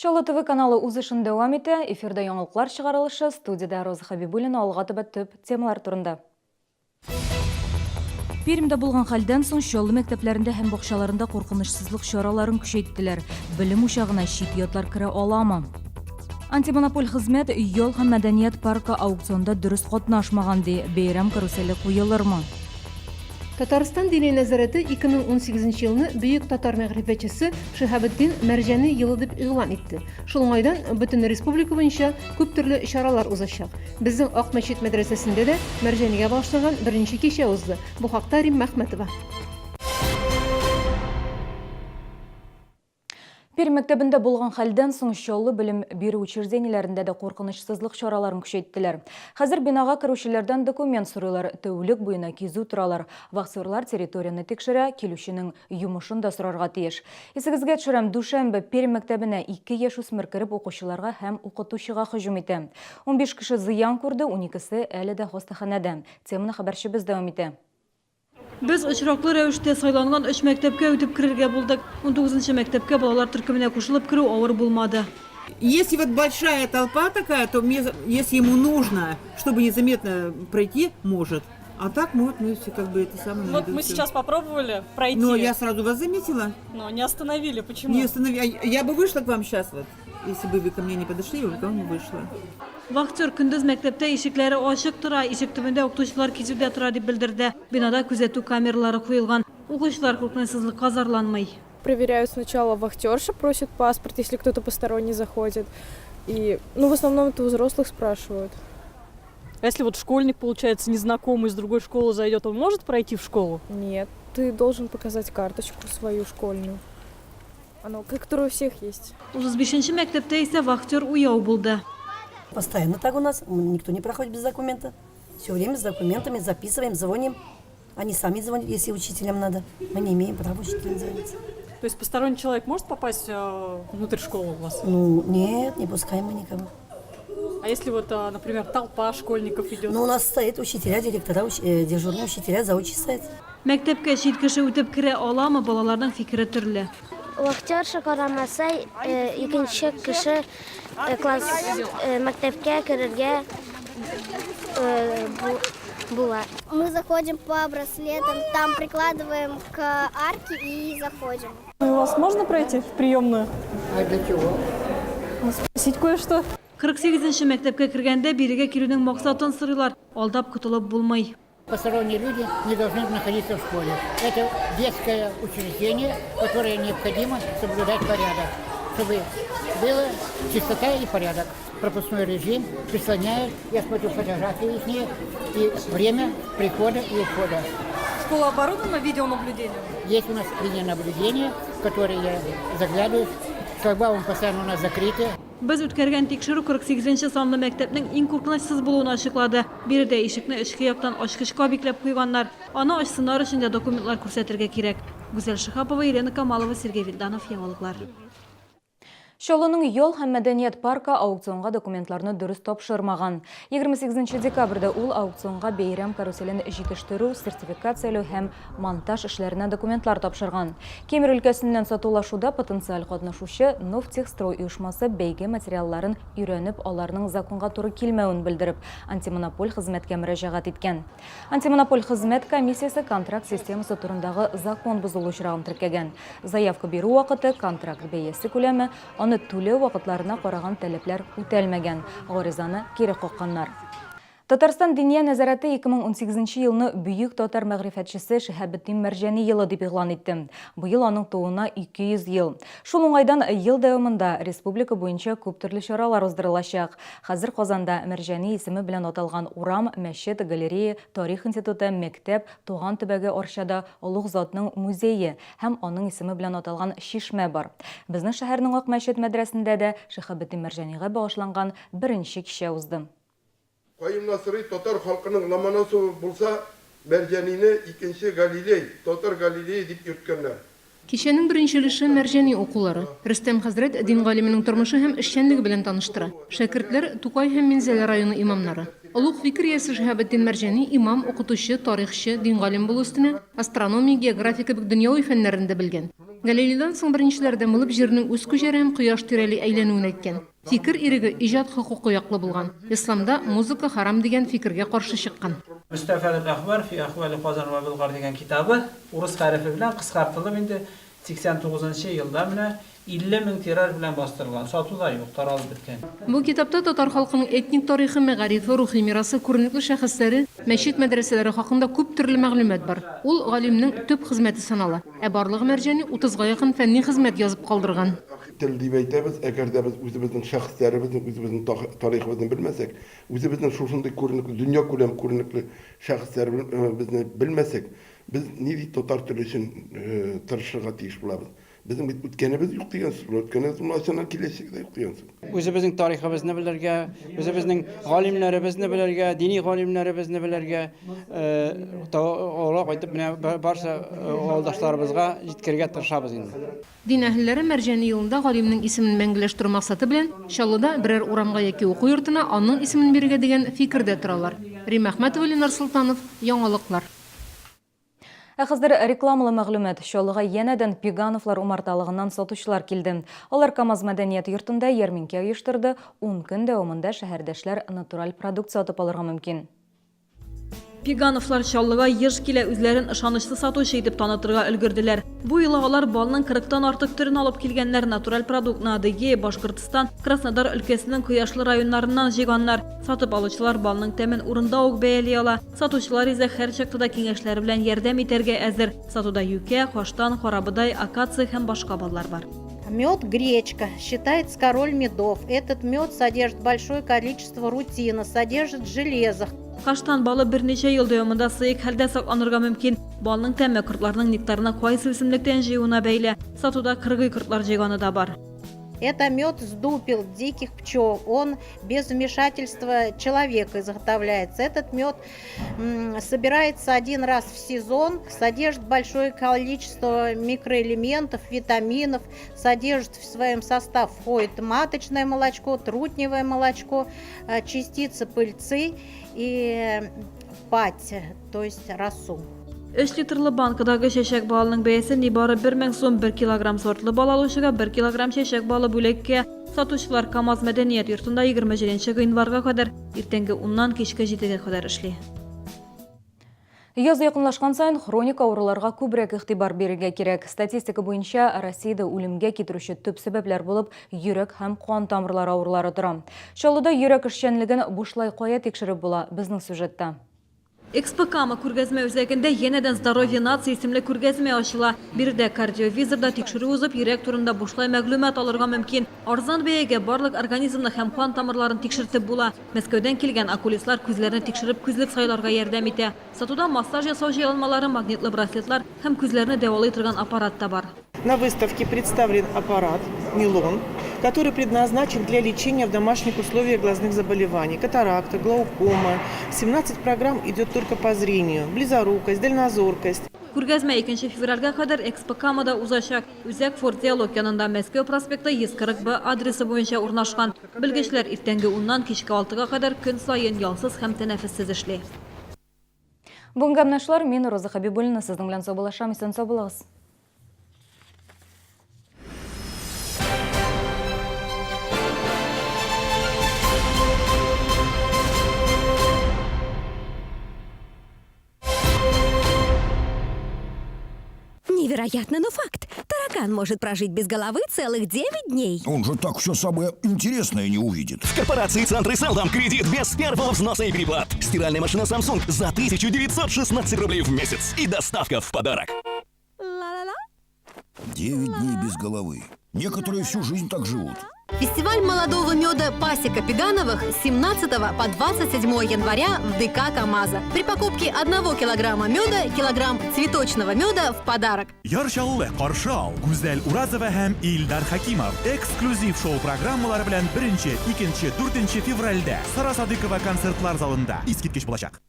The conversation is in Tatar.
Чаллы ТВ каналы үз эшен дәвам итә. Эфирда яңалыклар чыгарылышы, студиядә Роза Хәбибуллина алга таба төп темалар турында. Пермьдә булган хәлдән соң Чаллы мәктәпләрендә һәм бакчаларында куркынычсызлык чараларын көчәйттеләр. Белем учагына чит-ятлар керә аламы? Антимонополь хезмәт Ял һәм мәдәният паркы аукционда дөрес катнашмаган, ди. Бәйрәм каруселе куелырмы? Татарстан Диния нәзарәте 2018 нче елны бөек татар мәгърифәтчесе Шиһабетдин Мәрҗани елы дип игълан итте. Шул уңайдан бөтен республика буенча күп төрле чаралар узачак. Безнең Ак мәчет мәдрәсәсендә дә Мәрҗанигә багышланган беренче кичә узды. Бу хакта Римма Әхмәтова. Пермь мәктәбендә булган хәлдән соң Чаллы белем бирү учреждениеләрендә дә куркынычсызлык чараларын көчәйттеләр. Хәзер бинага керүчеләрдән документ сорыйлар, тәүлек буена кизү торалар. Вахтерлар территорияне тикшерә, килүченең йомышын да сорарга тиеш. Исегезгә төшерәм, дүшәмбе Пермь мәктәбенә ике яшүсмер кереп укучыларга һәм укытучыга һөҗүм итә. 15 кеше зыян күрде, уникесе әле дә хастаханәдә. Теманы хәбәрчебез дәвам итә. Без очраклы рәвештә сайланган өч мәктәпкә үтеп керергә булдык. Унтугызынчы мәктәпкә балалар төркеменә кушылып керү авыр булмады. Если вот большая толпа такая, то мне, если ему нужно, чтобы незаметно пройти, может. А так мы вот мы все как бы это самое. Вот мы сейчас попробовали пройти. Но я сразу вас заметила. Но не остановили. Почему? Не остановили. Я бы вышла к вам сейчас вот. Если бы вы ко мне не подошли, я бы к вам не вышла. Вахтер көндез мәктәптә ишекләре ачык тора, ишек төбендә укытучылар кизүдә тора дип белдерде. Бинада күзәтү камералары куелган. Укучылар куркынычсызлыкка зарланмый. Проверяют сначала вахтерша, просит паспорт, если кто-то посторонний заходит. И, ну, в основном это у взрослых спрашивают. А если вот школьник, получается, незнакомый из другой школы зайдет, он может пройти в школу? Нет, ты должен показать карточку свою школьную. Оно, которая у всех есть. 35 нче мәктәптә исә вахтер уяу булды. Постоянно так у нас, никто не проходит без документа. Все время с документами записываем, звоним. Они сами звонят, если учителям надо. Мы не имеем права учителям звонить. То есть посторонний человек может попасть внутрь школы у вас? Ну, нет, не пускаем мы никого. А если вот, например, толпа школьников идет? Ну, у нас стоит учителя, директора, дежурные учителя, заучи стоят. Мәктәпкә чит кеше үтеп керә аламы, балаларның фикере төрле. Вахтерша карамаса, икенче кеше класс мәктәпкә керергә була. Мы заходим по браслетам, там прикладываем к арке и заходим. У вас можно пройти в приемную? А для чего? Спросить кое-что. 48 нче мәктәпкә кергәндә бирегә килүнең максатын сорыйлар, алдап котылып булмый. Посторонние люди не должны находиться в школе. Это детское учреждение, которое необходимо соблюдать порядок, чтобы была чистота и порядок. Пропускной режим прислоняют, я смотрю фотографии их и время прихода и ухода. Школа оборудована видеонаблюдением? Есть у нас видеонаблюдение, в которое я заглядываю. Шлагбаум постоянно у нас закрытый. Без үткәргән тикшерү 48 нче санлы мәктәпнең иң куркынычсыз булуын ачыклады. Биредә ишекне эчке яктан ачкычка бикләп куйганнар. Аны ачсыннар өчен дә документлар күрсәтергә кирәк. Гүзәл Шиһапова, Елена Камалова, Сергей Вильданов, Яңалыклар. Чаллының Ял һәм мәдәният паркы аукционга документларны дөрес тапшырмаган. 28 декабрьдә ул аукционга бәйрәм каруселен җитештерү, сертификацияләү һәм монтаж эшләренә документлар тапшырган. Кемер өлкәсеннән сатулашуда потенциаль катнашучы Новтехстрой оешмасы бәйге материалларын өйрәнеп, аларның законга туры килмәвен белдереп, антимонополь хезмәткә мөрәҗәгать иткән. Антимонополь хезмәт комиссиясе контракт системасы турындагы закон бозылу очрагын теркәгән. Заявка бирү вакыты, контракт бәясе күләме, аны түләү вакытларына караган таләпләр үтәлмәгән. Гаризаны кире какканнар. Татарстан Диния нәзарәте 2018 нче елны бөек татар мәгърифәтчесе Шиһабетдин Мәрҗани елы дип игълан итте. Быел аның тууына 200 ел. Шул уңайдан ел дәвамында республика буенча күп төрле чаралар уздырылачак. Хәзер Казанда Мәрҗани исеме белән аталган урам, мәчет, галерея, тарих институты, мәктәп, туган төбәге Арчада олуг затның музее һәм аның исеме белән аталган чишмә бар. Безнең шәһәрнең Ак мәчет мәдрәсендә дә Шиһабетдин Мәрҗанигә багышланган беренче кичә узды. Каюм Насыйри татар халкының Ломоносовы булса, Мәрҗанине икенче Галилей, татар Галилее дип йөрткәннәр. Кичәнең беренче өлеше, Мәрҗани укулары. Рөстәм хәзрәт дин галименең тормышы һәм эшчәнлеге белән таныштыра. Шәкертләр, Тукай һәм Минзәлә районы имамнары. Олуг фикер иясе Шиһабетдин Мәрҗани имам, укытучы, тарихчы, дин галиме булу өстенә, астрономия, география кебек дөньяви фәннәрне дә белгән. Галилейдан соң беренчеләрдән булып Җирнең үз күчәре һәм Кояш тирәли әйләнүен әйткән. Фикер иреге иҗат хокукы яклы булган. Исламда музыка харам дигән фикергә каршы чыккан. Мөстәфәдел әхбар фи әхвали Казан вә Болгар дигән китабы урыс хәрефе белән кыскартылып инде 89 нчы елда менә 50 мең тираж белән бастырылган. Сатуда юк, таралып беткән. Бу китапта татар халкының этник тарихы, мәгарифе, рухи мирасы, күренекле шәхесләре, мәчет-мәдрәсәләре хакында күп төрле мәгълүмат бар. Ул галимнең төп хезмәте санала. Ә барлыгы Мәрҗани утызга якын фәнни хезмәт язып калдырган. Тел дип әйтәбез, әгәр дә без үзебезнең шәхесләребезне, үзебезнең тарихыбызны белмәсәк, үзебезнең шушындый күренекле, дөньякүләм күренекле шәхесләребезне белмәсәк, без нинди татар теле өчен тырышырга тиеш булабыз? Безнең бит үткәнебез юк дигән сүз була. Үткәнебез булмагач, аннан киләчәк дә юк дигән сүз. Үзебезнең тарихыбызны белергә, үзебезнең галимнәребезне белергә, дини галимнәребезне белергә, авылга кайтып менә барча авылдашларыбызга җиткерергә тырышабыз инде. Дин әһелләре Мәрҗани елында галимнең исемен мәңгеләштерү максаты белән Чаллыда берәр урамга яки уку йортына аның исемен бирергә дигән фикердә торалар. Римма Әхмәтова, Ленар Солтанов, Яңалыклар. Ә хәзер рекламалы мәгълүмат. Чаллыга янәдән Пигановлар умарталыгыннан сатучылар килде. Алар КАМАЗ мәдәният йортында ярминкә оештырды. Ун көн дәвамында шәһәрдәшләр натураль продукт сатып алырга мөмкин. Пигановлар Чаллыга еш килә, үзләрен ышанычлы сатучы итеп танытырга өлгерделәр. Бу юлы алар балның кырыктан артык төрен алып килгәннәр, натураль продуктны Адыгея, Башкортстан, Краснодар өлкәсенең кояшлы районнарыннан җыйганнар. Сатып алучылар балның тәмен урында ук бәяли ала. Сатучылар исә һәрчакта да киңәшләре белән ярдәм итәргә әзер. Сатуда юкә, каштан, карабодай, акация һәм башка баллар бар. Мед гречка считается король медов. Этот мед содержит большое количество рутина, содержит железо. Каштан балы берничә ел дәвамында сыек хәлдә сакланырга мөмкин. Балның тәме кортларның нектарны кайсы үсемлектән җыюына бәйле. Сатуда кыргый кортлар җыйганы да бар. Это мед с дупел диких пчел. Он без вмешательства человека изготовляется. Этот мед собирается один раз в сезон, содержит большое количество микроэлементов, витаминов, содержит в своем состав входит маточное молочко, трутневое молочко, э, частицы пыльцы и пать, то есть росу. Өч литрлы банкадагы чәчәк балының бәясе нибары 1000 сум, 1 килограмм сортлы бал алучыга 1 килограмм чәчәк балы бүләккә. Сатучылар КАМАЗ мәдәният йортында 27 гыйнварга кадәр иртәнге уннан кичке җидегә кадәр эшли. Яз якынлашкан саен хроник авыруларга күбрәк игътибар бирергә кирәк. Статистика буенча, Россиядә үлемгә китерүче төп сәбәпләр булып йөрәк һәм кан тамырлары авырулары тора. Чаллыда йөрәк эшчәнлеген бушлай кая тикшереп була? Безнең сюжетта. Экспо-Кама күргәзмә үзәгендә янәдән Здоровье нации исемле күргәзмә ачыла. Биредә кардиовизорда тикшерү узып, йөрәк турында бушлай мәгълүмат алырга мөмкин. Арзан бәягә барлык организмны һәм кан тамырларын тикшертеп була. Мәскәүдән килгән окулистлар күзләрне тикшереп күзлек сайларга ярдәм итә. Сатуда массаж ясау җайланмалары, магнитлы браслетлар һәм күзләрне дәвалый торган аппарат та бар. На выставке представлен аппарат «Милон», который предназначен для лечения в домашних условиях глазных заболеваний, катаракта, глаукома. 17 программ идет только по зрению, близорукость, дальнозоркость. Күргәзмә 2 февральгә кадәр Экспо Камада узачак. Үзәк Форт Диалог янында Мәскәү проспекты 140 Б адресы буенча урнашкан. Белгечләр иртәнге уннан кичке алтыга кадәр көн саен ялсыз һәм тәнәфессез эшли. Бүгенгә менә шулар. Мин Роза Хәбибуллина сезнең белән саубуллашам. Исән-сау булыгыз. Невероятно, но факт. Таракан может прожить без головы целых 9 дней. Он же так все самое интересное не увидит. В корпорации Центры Селдам кредит без первого взноса и переплат. Стиральная машина Samsung за 1916 рублей в месяц. И доставка в подарок. Ла-ла-ла. 9 дней без головы. Некоторые всю жизнь так живут. Фестиваль молодого меда «Пасека Пегановых» с 17 по 27 января в ДК «КамАЗа». При покупке 1 килограмма меда килограмм цветочного меда в подарок. Яр Чаллы, каршы ал! Гүзәл Уразова һәм Илдар Хәкимов эксклюзив шоу-программалары белән 1, 2, 4 февральдә Сара Садыкова концертлар залында. Искиткеч булачак!